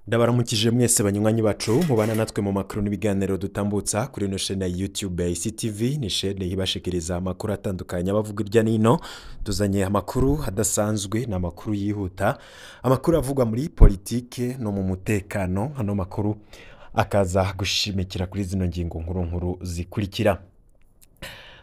Ndabaramukije mwese banywanyi bacu mubana natwe mu makuru n'ibiganiro dutambutsa kuri ino shene ya YouTube ya ICTV. Ni shene ibashikiriza amakuru atandukanye abavuga irya nino. Tuzanye amakuru adasanzwe, ni amakuru yihuta, amakuru avugwa muri politike no mu mutekano. Hano makuru akaza gushimikira kuri zino ngingo nkuru nkuru zikurikira.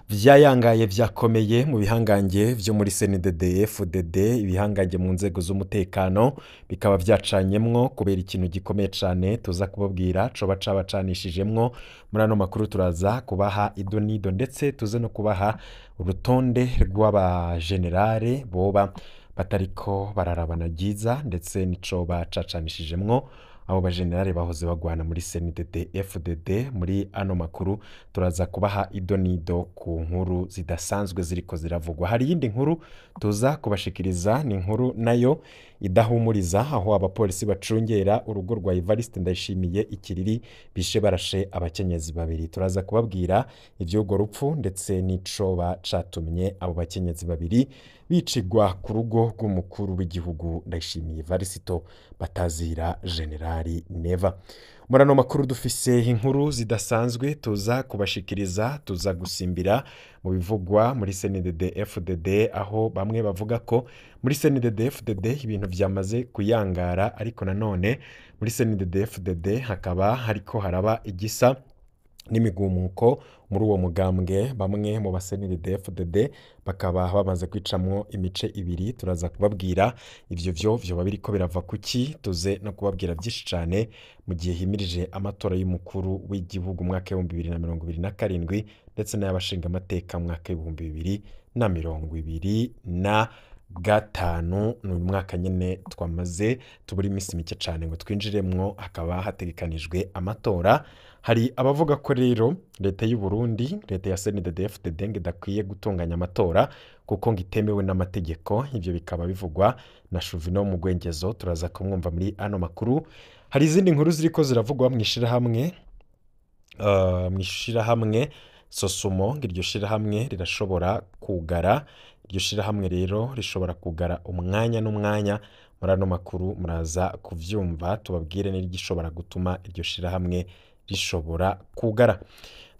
Vyayangaye vyakomeye mu bihangange vyo muri CNDD FDD, ibihangange mu nzego z'umutekano bikaba vyacanyemwo kubera ikintu gikomeye cane tuza kubabwira coba cabacanishijemwo. Muri ano makuru turaza kubaha idonido ndetse tuze no kubaha urutonde rw'abagenerale boba batariko bararabana ryiza ndetse nico bacacanishijemwo abo bajenerali bahoze bagwana muri CNDD FDD. Muri ano makuru turaza kubaha idonido ku nkuru zidasanzwe ziriko ziravugwa. Hari iyindi nkuru tuza kubashikiriza, ni inkuru nayo idahumuriza, aho abapolisi bacungera urugo rwa Evariste Ndayishimiye ikiriri bishe barashe abakenyezi babiri. Turaza kubabwira ivy'urwo rupfu ndetse n'ico bacatumye abo bakenyezi babiri bicigwa ku rugo rw'umukuru w'igihugu Ndayishimiye Evariste batazira Generali Neva. Muri ano makuru dufise inkuru zidasanzwe tuza kubashikiriza, tuza gusimbira mu bivugwa muri CNDD FDD, aho bamwe bavuga ko muri CNDD FDD ibintu vyamaze kuyangara, ariko nanone muri CNDD FDD hakaba hariko haraba igisa n'imigumuko muri uwo mugambwe. Bamwe mu ba CNDD FDD bakaba bamaze kwicamwo imice ibiri. Turaza kubabwira ivyo vyo vyoba biriko birava kuki, tuze no kubabwira vyinshi cane mu gihe himirije amatora y'umukuru w'igihugu umwaka 2027 ndetse n'ay'abashinga amateka mwaka 2025. Ni umwaka nyene twamaze tubura iminsi mike cane ngo twinjiremwo, hakaba hategekanijwe amatora. Hari abavuga ko rero leta y'u Burundi, leta ya CNDD FDD ngo idakwiye gutunganya amatora kuko ngo itemewe n'amategeko. Ivyo bikaba bivugwa na Chuvino mu Gwengezo, turaza kumwumva muri ano makuru. Hari izindi nkuru ziriko ziravugwa mw'ishirahamwe mw'ishirahamwe Sosumo, ngo iryo shirahamwe rirashobora kugara. Iryo shirahamwe rero rishobora kugara umwanya n'umwanya. Muri ano makuru muraza kuvyumva, tubabwire n'igishobora gutuma iryo shirahamwe rishobora kugara.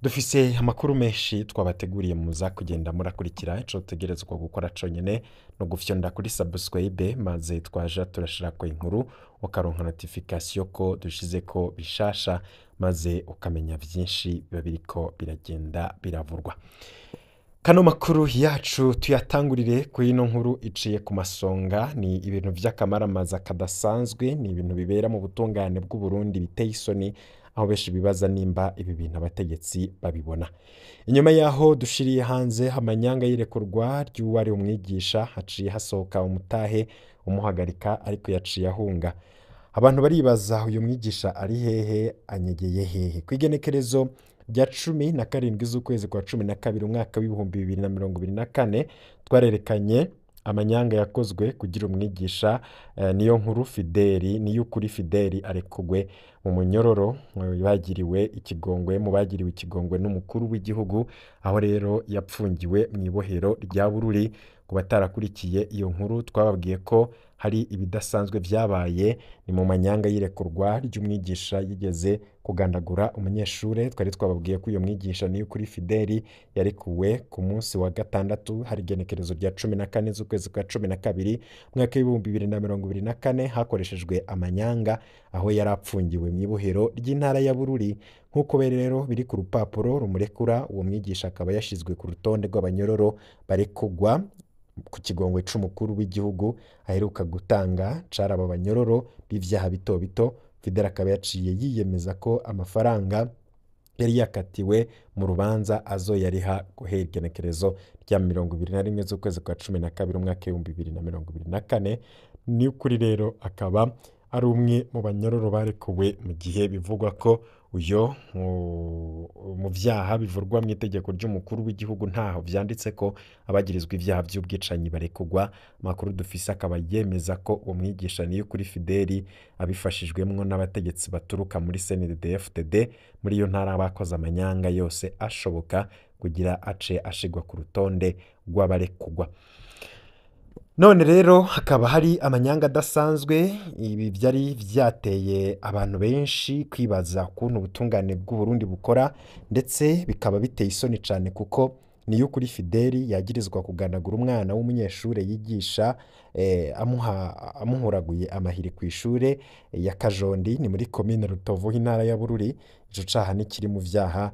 Dufise amakuru menshi twabateguriye, muza kugenda murakurikira. Ico utegerezwa gukora conyene no gufyonda kuri subscribe, maze twaja turashirako inkuru ukaronka notification ko dushizeko bishasha, maze ukamenya vyinshi biba biriko biragenda biravurwa. Kano makuru yacu tuyatangurire kuri ino nkuru iciye ku masonga. Ni ibintu vy'akamaramaza kadasanzwe, ni ibintu bibera mu butungane bw'u Burundi biteye isoni, aho benshi bibaza nimba ibi bintu abategetsi babibona. Inyuma yaho dushiriye hanze amanyanga y'irekurwa ry'uwari umwigisha, haciye hasohoka umutahe umuhagarika, ariko yaciye ahunga. Abantu baribaza uyu mwigisha ari hehe, anyegeye hehe? Kw'igenekerezo rya 17 z'ukwezi kwa 12 umwaka w'2024 twarerekanye amanyanga yakozwe kugira umwigisha niyo nkuru Fideli, niyo ukuri Fideli arekugwe mu munyororo bagiriwe ikigongwe, mu bagiriwe ikigongwe n'umukuru w'igihugu, aho rero yapfungiwe mu ibohero rya Bururi. Ku batarakurikiye iyo nkuru, twababwiye ko hari ibidasanzwe vyabaye, ni mu manyanga y'irekurwa ry'umwigisha yigeze kugandagura umunyeshure. Twari twababwiye ko uyo mwigisha niyo kuri Fideli yarekuwe ku munsi wa gatandatu, hari igenekerezo rya 14 z'ukwezi kwa 12 umwaka w'2024, hakoreshejwe amanyanga, aho yari apfungiwe mu ibohero ry'intara ya Bururi. Nk'uko rero biri ku rupapuro rumurekura, uwo mwigisha akaba yashizwe ku rutonde rw'abanyororo barekugwa ku kigongwe c'umukuru w'igihugu aheruka gutanga, caraba abanyororo b'ivyaha bito bito. Fidel akaba yaciye yiyemeza ko amafaranga yari yakatiwe mu rubanza azoyariha guhera igenekerezo rya 21 z'ukwezi kwa 12 umwaka 2024. Ni ukuri rero akaba ari umwe mu banyororo barekuwe mu gihe bivugwa ko uyo mu vyaha bivurwa mu itegeko ry'umukuru w'igihugu ntaho vyanditse ko abagirizwa ivyaha vy'ubwicanyi barekugwa. Amakuru dufise akaba yemeza ko uwo mwigisha niyo kuri Fideli abifashijwemwo n'abategetsi baturuka muri CNDD FDD muri iyo ntara bakoze amanyanga yose ashoboka kugira ace ashigwa ku rutonde rw'abarekugwa. None rero hakaba hari amanyanga adasanzwe. Ibi vyari vyateye abantu benshi kwibaza ukuntu ubutungane bw'Uburundi bukora, ndetse bikaba biteye isoni cane kuko Niyukuri Fideli yagirizwa kuganagura umwana w'umunyeshure yigisha amuhuraguye amahiri kw'ishure ya Kajondi, ni muri komine Rutovu intara ya Bururi. Ico caha nikiri mu vyaha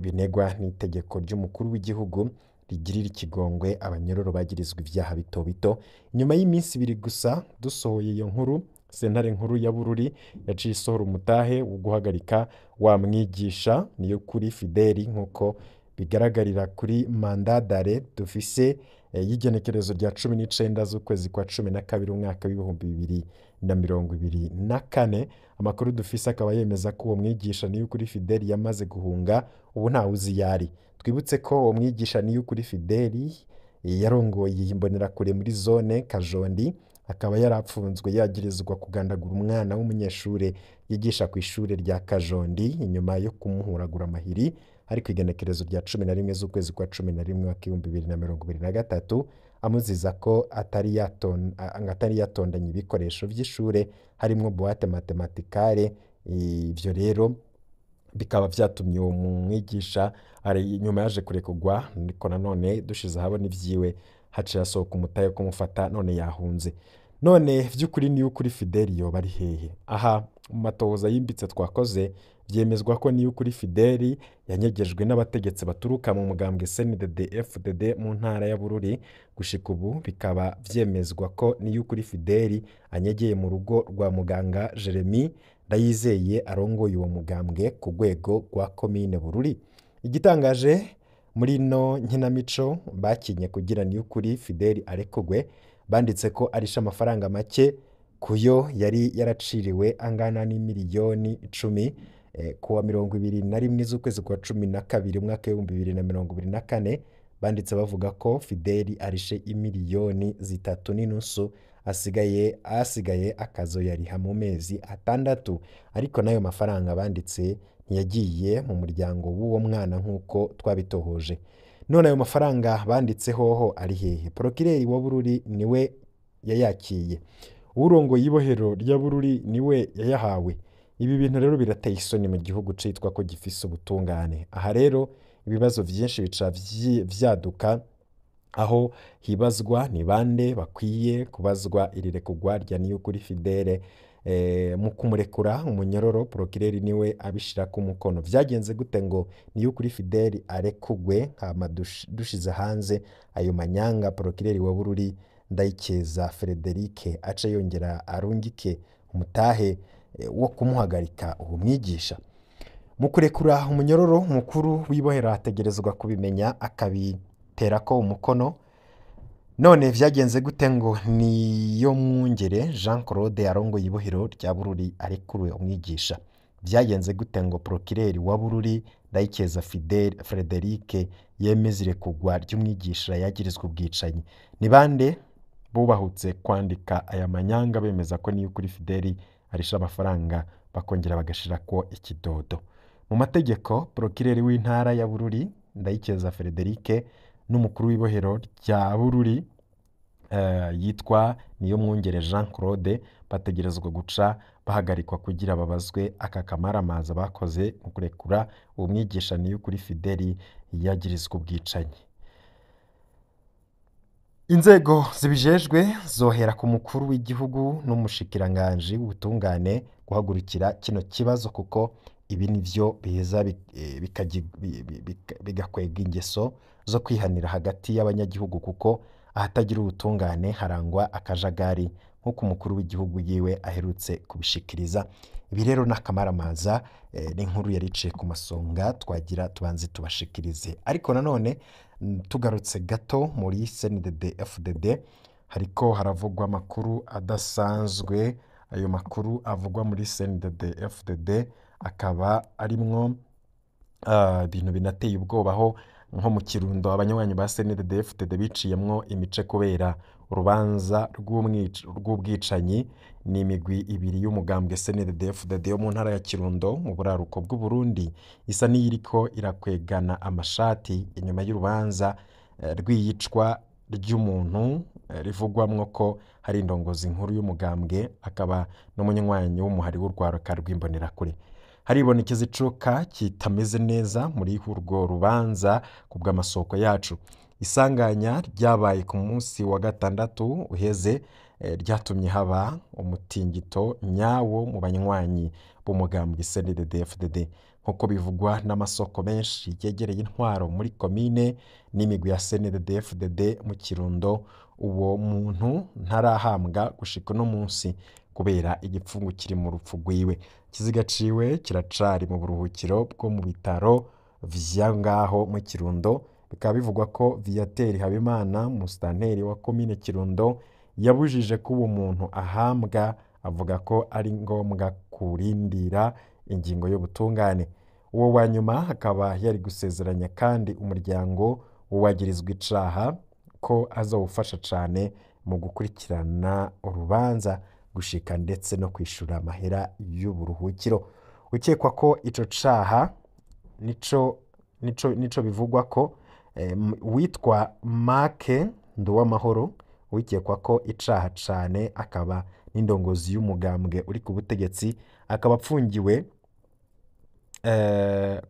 binegwa n'itegeko ry'umukuru w'igihugu rigirira ikigongwe abanyororo bagirizwa ivyaha bito bito. Nyuma y'iminsi ibiri gusa dusohoye iyo nkuru, sentare nkuru ya Bururi yaciye isohora umutahe wo guhagarika wa mwigisha Niyukuri Fideli, nk'uko bigaragarira kuri mandat d'arrêt dufise y'igenekerezo rya 19 z'ukwezi kwa 12 umwaka w'2024. Amakuru dufise akaba yemeza ko uwo mwigisha Niyukuri Fideli yamaze guhunga, ubu ntawuzi iyo ari. Twibutse ko uwo mwigisha Niyukuri Fideli yarongoye imbonerakure muri zone Kajondi, akaba yarapfunzwe yagirizwa kugandagura umwana w'umunyeshure yigisha kw'ishure rya Kajondi inyuma yo kumuhuragura amahiri, ari kw'igenekerezo rya 11 z'ukwezi kwa 11 umwaka w'2023, amuziza ko atari yatondanye ibikoresho vy'ishure harimwo boîte matematikale. Ivyo rero bikaba vyatumye uwo mwigisha ari nyuma yaje kurekurwa, ariko nanone dushize ahabona ivyiwe haciye hasohoka umutahe wo kumufata, none yahunze. None vy'ukuri Niyukuri Fideli yoba ari hehe? Aha mu matohoza yimbitse twakoze vyemezwa ko Niyukuri Fideli yanyegejwe n'abategetsi baturuka mu mugambwe CNDD FDD mu ntara ya Bururi. Gushika ubu bikaba vyemezwa ko Niyukuri Fideli anyegeye mu rugo rwa muganga Jeremy Ndayizeye arongoye uwo mugambwe ku rwego rwa komine Bururi. Igitangaje muri ino nkinamico bakinye kugira Niyukuri Fideli arekurwe, banditse ko arisha amafaranga make kuyo yari yaraciriwe angana n'imiliyoni 10 kuwa 21 z'ukwezi kwa 12 umwaka w'2024. Banditse bavuga ko Fideli arishe imiliyoni 3.5 asigaye akazoyariha mu mezi 6, ariko n'ayo mafaranga banditse ntiyagiye mu muryango w'uwo mwana nk'uko twabitohoje. None ayo mafaranga banditse hoho ari hehe? Prokireri wa Bururi niwe yayakiye, urongoye ibohero rya Bururi niwe yayahawe. Ibi bintu rero birateye isoni mu gihugu citwa ko gifise ubutungane. Aha rero ibibazo vyinshi bica vyaduka, aho hibazwa ni bande bakwiye kubazwa iri rekurwa rya Niyukuri Fidele. Mu kumurekura umunyororo prokireri niwe abishirako umukono. Vyagenze gute ngo Niyukuri Fideli arekugwe hama dushize hanze ayo manyanga prokireri wa Bururi Ndayikeza Frederike aca yongera arungike umutahe wo kumuhagarika uwo mwigisha? Mu kurekura umunyororo mukuru w'ibohero ategerezwa kubimenya akabiterako umukono. None vyagenze gute ngo Niyomwungere Jean Claude arongoye ibohero rya Bururi arekure umwigisha? Vyagenze gute ngo prokireri wa Bururi Ndayikeza Frederike yemeze irekurwa ry'umwigisha yagirizwa ubwicanyi? Ni bande bubahutse kwandika aya manyanga bemeza ko Niyukuri Fideli arisha amafaranga bakongera bagashirako ikidodo? Mu mategeko prokireri w'intara ya Bururi Ndayikeza Frederike n'umukuru w'ibohero rya Bururi yitwa Niyomwungere Jean Claude bategerezwa guca bahagarikwa kugira babazwe aka kamaramaza bakoze mu kurekura uwo mwigisha Niyukuri Fideli yagirizwa ubwicanyi. Inzego zibijejwe zohera ku mukuru w'igihugu n'umushikiranganji w'ubutungane guhagurukira kino kibazo, kuko ibi nivyo biheza bigakwega ingeso zo kwihanira hagati y'abanyagihugu, kuko ahatagira ubutungane harangwa akajagari nk'uko umukuru w'igihugu yiwe aherutse kubishikiriza. Ibi rero n'akamaramaza, n'inkuru yari iciye ku masonga twagira tubanze tubashikirize. Ariko nanone tugarutse gato muri CNDD FDD, hariko haravugwa amakuru adasanzwe. Ayo makuru avugwa muri CNDD FDD akaba arimwo ibintu binateye ubwoba, aho nko mu Kirundo abanywanyi ba CNDD FDD biciyemwo imice kubera urubanza rw'ubwicanyi. Ni imigwi ibiri y'umugambwe CNDD FDD yo mu ntara ya Kirundo mu buraruko bw'Uburundi isa n'iyiriko irakwegana amashati inyuma y'urubanza rw'iyicwa ry'umuntu rivugwamwo ko hari indongozi nkuru y'umugambwe akaba n'umunywanyi w'umuhari w'urwaruka rw'imbonerakure. Haribonekeza icuka kitameze neza muri urwo rubanza ku bw'amasoko yacu. Isanganya ryabaye ku munsi wa gatandatu uheze ryatumye haba umutingito nyawo mu banywanyi b'umugambwe CNDD-FDD, nk'uko bivugwa n'amasoko menshi yegereye intwaro muri komine n'imigwi ya CNDD-FDD mu Kirundo. Uwo muntu ntarahambwa gushika uno munsi kubera igipfungu kiri mu rupfu rwiwe. Ikiziga ciwe kiracari mu buruhukiro bwo mu bitaro vya ngaho mu Kirundo. Bikaba bivugwa ko Viateur Habimana, musitanteri wa komine Kirundo, yabujije ko uwo muntu ahambwa, avuga ko ari ngombwa kurindira ingingo y'ubutungane. Uwo wa nyuma akaba yari gusezeranya kandi umuryango w'uwagirizwa icaha ko azowufasha cane mu gukurikirana urubanza gushika ndetse no kwishura amahera y'uburuhukiro. Ukekwa ko ico caha nico bivugwa ko witwa Make Nduwamahoro, wikekwa ko icaha cane akaba n'indongozi y'umugambwe uri ku butegetsi, akaba apfungiwe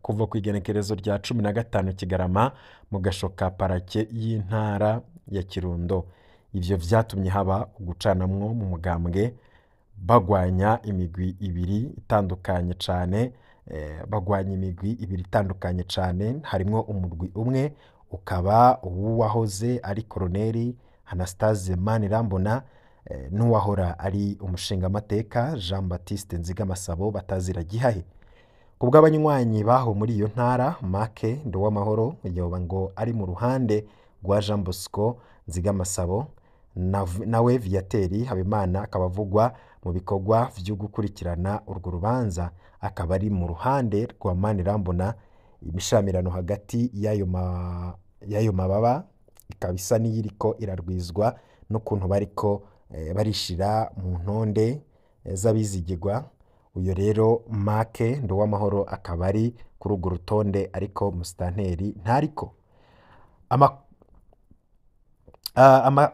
kuva ku igenekerezo rya 15 Kigarama mu gasho ka parake y'intara ya Kirundo. Ivyo vyatumye haba ugucanamwo mu mugambwe, bagwanya imigwi ibiri itandukanye cane, bagwanya imigwi ibiri itandukanye cane, harimwo umurwi umwe ukaba uw'uwahoze ari koroneri Anastase Manirambona n'uwahora ari umushingamateka Jean Baptiste Nzigamasabo batazira Gihahe. Ku bw'abanywanyi baho muri iyo ntara, Make Nduwamahoro yoba ngo ari mu ruhande rwa Jean Bosco Nzigamasabo, nawe Viateur Habimana akaba avugwa mu bikorwa vyo gukurikirana urwo rubanza, akaba ari mu ruhande rwa Manirambona. Imishamirano hagati y'ayo mababa ikaba isa n'iyiriko irarwizwa n'ukuntu bariko barishira mu ntonde z'abizigirwa. Uyo rero Make Nduwamahoro akaba ari kuri urwo rutonde, ariko musitanteri ntariko.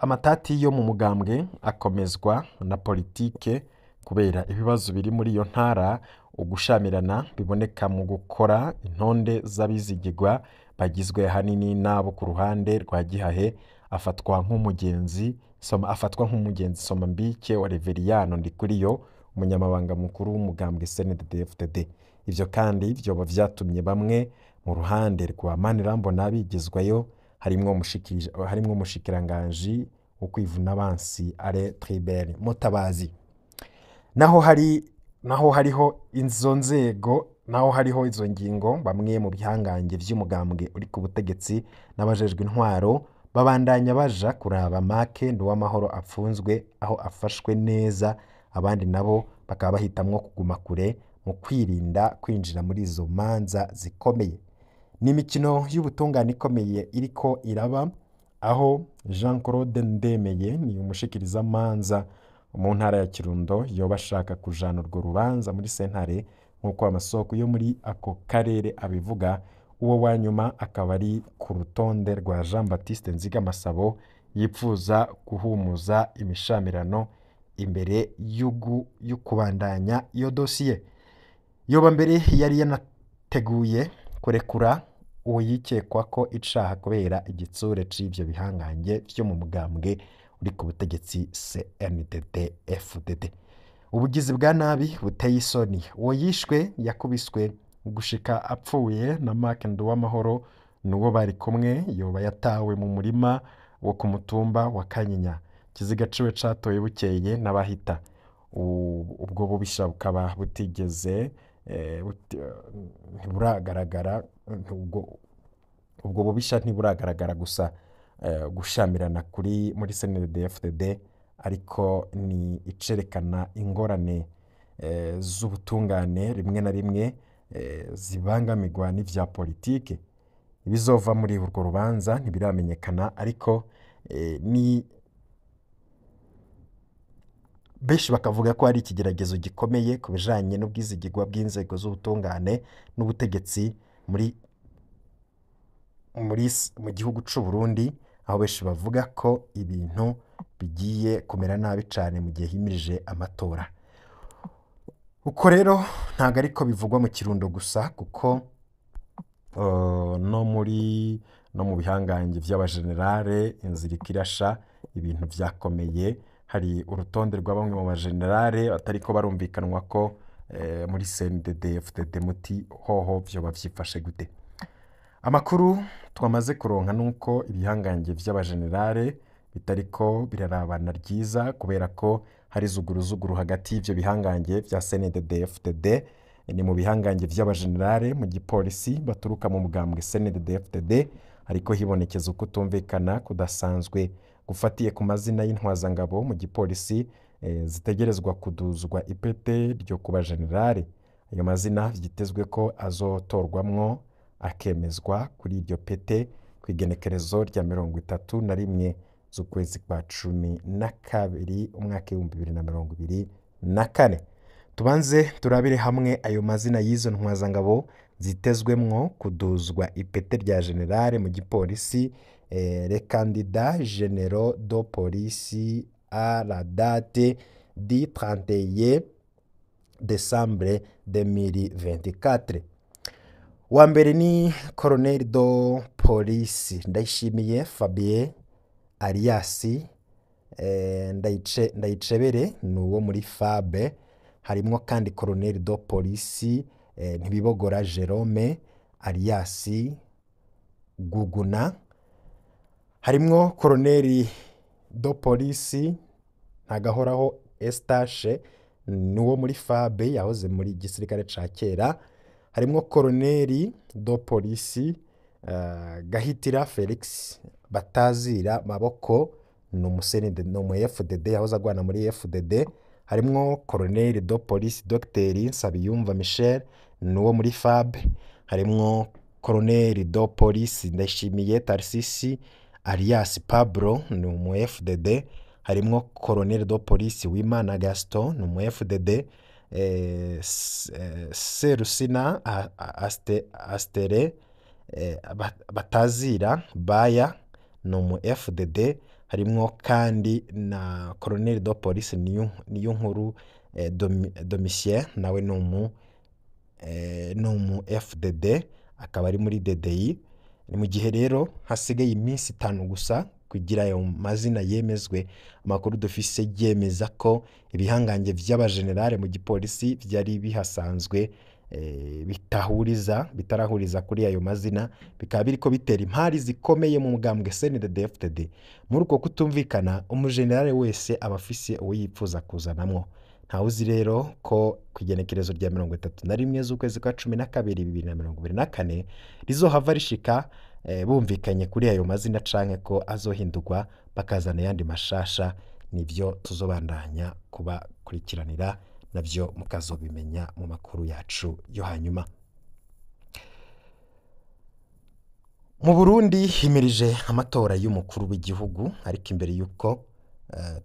Amatati yo mu mugambwe akomezwa na politike kubera ibibazo biri muri iyo ntara. Ugushamirana biboneka mu gukora intonde z'abizigirwa bagizwe ahanini n'abo ku ruhande rwa Gihahe, afatwa nk'umugenzi soma mbike wa Reveriyano Ndikuriyo, umunyamabanga mukuru w'umugambwe CNDD-FDD. Ivyo kandi vyoba vyatumye bamwe mu ruhande rwa Manirambona bigizwayo, harimwo umushikiranganji wo kwivuna abansi Alain Tribert Mutabazi. Naho hariho izo nzego, naho hariho izo ngingo, bamwe mu bihangange vy'umugambwe uri ku butegetsi n'abajejwe intwaro babandanya baja kuraba Make Nduwamahoro apfunzwe aho afashwe neza, abandi nabo bakaba bahitamwo kuguma kure mu kwirinda kwinjira muri izo manza zikomeye. Ni imikino y'ubutungane ikomeye iriko iraba, aho Jean Claude Ndemeye ni umushikirizamanza mu ntara ya Kirundo yoba ashaka kujana urwo rubanza muri sentare, nk'uko amasoko yo muri ako karere abivuga. Uwo wa nyuma akaba ari ku rutonde rwa Jean Baptiste Nzigamasabo, yipfuza guhumuza imishamirano imbere y'ukubandanya iyo dosiye. Yoba mbere yari yanateguye kurekura uwo yikekwa ko icaha kubera igitsure c'ivyo bihangange vyo mu mugambwe uri ku butegetsi CNDD-FDD. Ubugizi bwa nabi buteye isoni. Uwo yishwe yakubiswe gushika apfuye na Mark Nduwamahoro n'uwo bari kumwe, yoba yatawe mu murima wo ku mutumba wa Kanyinya. Ikiziga ciwe catoye bukeye n'abahita. Ubwo bubisha bukaba butigeze ntiburagaragara, ubwo bubisha ntiburagaragara gusa gushamirana kuri muri CNDD-FDD, ariko ni icerekana ingorane z'ubutungane rimwe na rimwe zibangamirwa n'ivya politike. Ibizova muri urwo rubanza ntibiramenyekana, ariko ni benshi bakavuga ko ari ikigeragezo gikomeye ku bijanye n'ubwizigirwa bw'inzego z'ubutungane n'ubutegetsi muri mu gihugu c'u Burundi. Aho benshi bavuga ko ibintu bigiye kumera nabi cane mu gihe himirije amatora. Uko rero ntabwo ariko bivugwa mu Kirundo gusa, kuko no mu bihangange vy'abajenerale inzira ikirasha, ibintu vyakomeye. Hari urutonde rwa bamwe mu bajenerale batariko barumvikanwa ko muri CNDD FDD muti hoho vyoba vyifashe gute. Amakuru twamaze kuronka nuko ibihangange vy'abajenerale bitariko birarabana ryiza, kubera ko hari zuguruzuguru hagati y'ivyo bihangange vya CNDD FDD. Ni mu bihangange vy'abajenerale mu gipolisi baturuka mu mugambwe CNDD FDD, ariko hibonekeza ukutumvikana kudasanzwe gufatiye ku mazina y'intwazangabo mu gipolisi zitegerezwa kuduzwa ipete ryo kuba generale. Ayo mazina vyitezwe ko azotorwamwo akemezwa kuri iryo pete kw'igenekerezo rya 31 z'ukwezi kwa 12 umwaka 2024. Tubanze turabire hamwe ayo mazina y'izo ntwazangabo zitezwemwo kuduzwa ipete rya generale mu gipolisi. Les candidats généraux de police à la date du 31 décembre 2024. Wa mbere ni colonel de police Ndayishimiye Fabien alias Ndayicebere, ni uwo muri FAB. Harimwo kandi colonel de police Ntibibogora Jerome alias Guguna. Harimwo colonel de police Ntagahoraho Estache, ni uwo muri FAB, yahoze muri gisirikare ca kera. Harimwo colonel de police Gahitira Felix Batazira Maboko, ni umusenede, ni umu FDD, yahoze agwana muri FDD. Harimwo colonel de police Dr Nsabiyumva Michel, ni uwo muri FAB. Harimwo colonel de police Ndayishimiye Tarsisi alias Pablo, ni umu FDD. Harimwo colonel de police Wimana Gaston, ni umu FDD. Serusina Astere Batazira Baya, ni umu FDD. Harimwo kandi na colonel de police niyo nkuru Domitien, nawe ni umu FDD, akaba ari muri DDI. Ni mu gihe rero hasigaye iminsi 5 gusa kugira ayo mazina yemezwe. Amakuru dufise yemeza ko ibihangange vy'abajenerale mu gipolisi vyari bihasanzwe bitarahuriza kuri ayo mazina, bikaba biriko bitera impari zikomeye mu mugambwe CNDD FDD. Muri uko kutumvikana, umujenerale wese aba afise uwo yipfuza kuzanamwo. Ntawuzi rero ko kw'igenekerezo rya 31 z'ukwezi kwa 12 2024 rizohava rishika bumvikanye kuri ayo mazina, canke ko azohindurwa bakazana ayandi mashasha. Nivyo tuzobandanya kubakurikiranira, navyo mukazobimenya mu makuru yacu yo hanyuma. Mu Burundi himirije amatora y'umukuru w'igihugu, ariko imbere yuko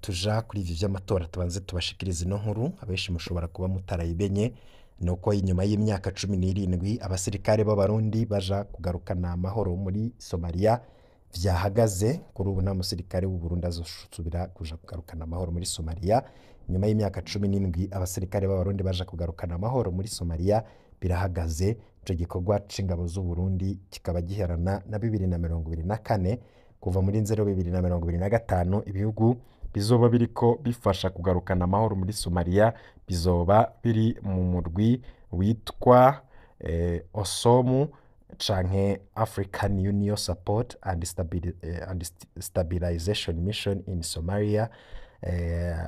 tuja kuri ivyo vy'amatora tubanze tubashikirize ino nkuru abenshi mushobora kuba mutarayibenye. Nuko inyuma y'imyaka 17 abasirikare b'Abarundi baja kugarukana amahoro muri Somalia vyahagaze. Kuri ubu nta musirikare w'u Burundi azosubira kuja kugarukana amahoro muri Somalia. Nyuma y'imyaka 17 abasirikare b'Abarundi baja kugarukana amahoro muri Somalia birahagaze. Ico gikorwa c'ingabo z'u Burundi kikaba giherana na 2024. Kuva muri nzero 2025 ibihugu bizoba biriko bifasha kugarukana amahoro muri Somalia bizoba biri mu murwi witwa OSOMU canke African Union Support and Stabilization Mission in Somalia,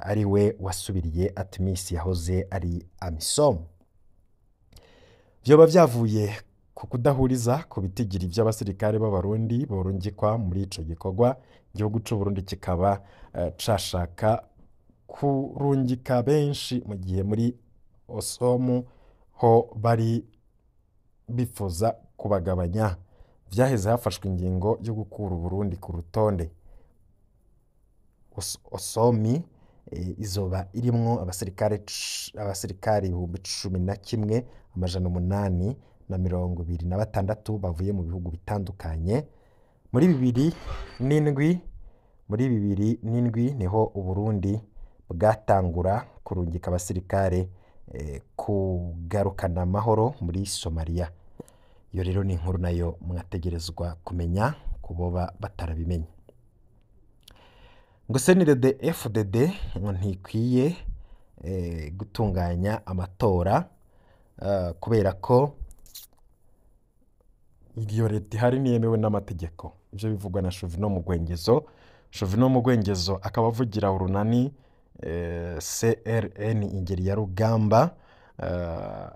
ariwe wasubiriye ATMIS yahoze ari AMISOM. Vyoba vyavuye ku kudahuriza ku bitigiri vy'abasirikare b'Abarundi borungikwa muri ico gikorwa. Igihugu c'u Burundi kikaba cashaka kurungika benshi, mu gihe muri OSOMU ho bari bifuza kubagabanya. Vyaheze hafashwe ingingo yo gukura Uburundi ku rutonde. OSOMI izoba irimwo abasirikare 11,826 bavuye mu bihugu bitandukanye. Muri 2007, muri 2007 niho Uburundi bwatangura kurungika abasirikare kugarukana amahoro muri Somalia. Iyo rero ni inkuru nayo mwategerezwa kumenya kuboba batarabimenye. Ngo CNDD FDD ngo ntikwiye gutunganya amatora kubera ko iyo leta ihari ntiyemewe n'amategeko. Ivyo bivugwa na Chauvin Mugwengezo. Chauvin Mugwengezo akaba avugira urunani CRN Ingeri ya Rugamba,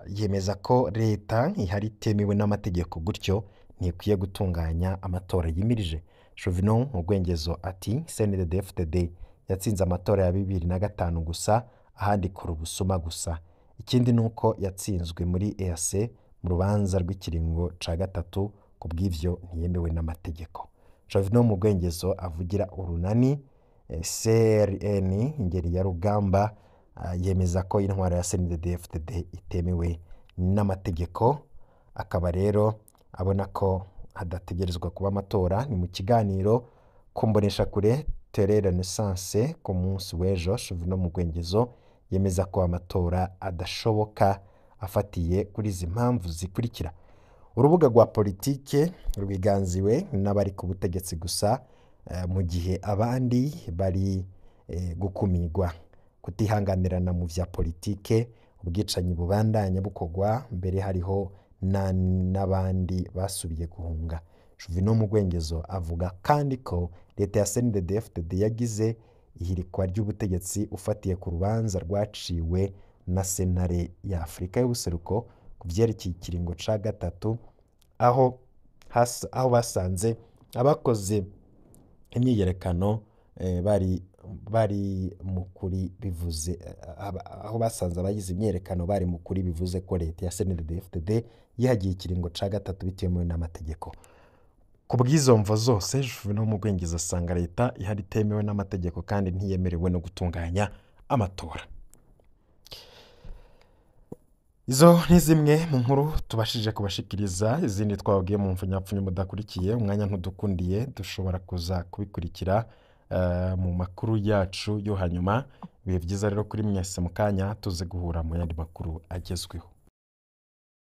yemeza ko leta ihari itemewe n'amategeko, gutyo ntikwiye gutunganya amatora yimirije. Chauvin Mugwengezo ati CNDD FDD yatsinze amatora ya 2005 gusa, ahandi ikora ubusuma gusa. Ikindi ni uko yatsinzwe muri EAC mu rubanza rw'ikiringo ca gatatu, ku bw'ivyo ntiyemewe n'amategeko. Chauvin Mugwengezo avugira urunani CRN Ingeri ya Rugamba, yemeza ko intwaro ya CNDD FDD itemewe n'amategeko, akaba rero abona ko hadategerezwa kuba amatora. Ni mu kiganiro ku mboneshakure Tele Renaissance ku munsi w'ejo, Chauvin Mugwengezo yemeza ko amatora adashoboka afatiye kuri izi mpamvu zikurikira: urubuga rwa politike rwiganziwe n'abari ku butegetsi gusa, mu gihe abandi bari gukumirwa, kutihanganirana mu vya politike, ubwicanyi bubandanya bukorwa mbere hariho n'abandi basubiye guhunga. Chauvin Mugwengezo avuga kandi ko leta ya CNDD FDD yagize ihirikwa ry'ubutegetsi ufatiye ku rubanza rwaciwe na sentare ya Afurika y'ubuseruko ku vyerekeye ikiringo ca gatatu, aho basanze abakoze imyiyerekano bari mu kuri, bivuze aho basanze abagize imyiyerekano bari mu kuri, bivuze ko leta ya CNDD FDD yihagiye ikiringo ca gatatu bitemewe n'amategeko. Ku bw'izo mvo zose, Chauvin Mugwengezo asanga leta ihari itemewe n'amategeko kandi ntiyemerewe no gutunganya amatora. Izo ni zimwe mu nkuru tubashije kubashikiriza, izindi twababwiye mu mfunyapfunyo mudakurikiye, umwanya ntudukundiye, dushobora kuza kubikurikira mu makuru yacu yo hanyuma. Ibihe byiza rero kuri mwese, mu kanya tuze guhura mu yandi makuru agezweho.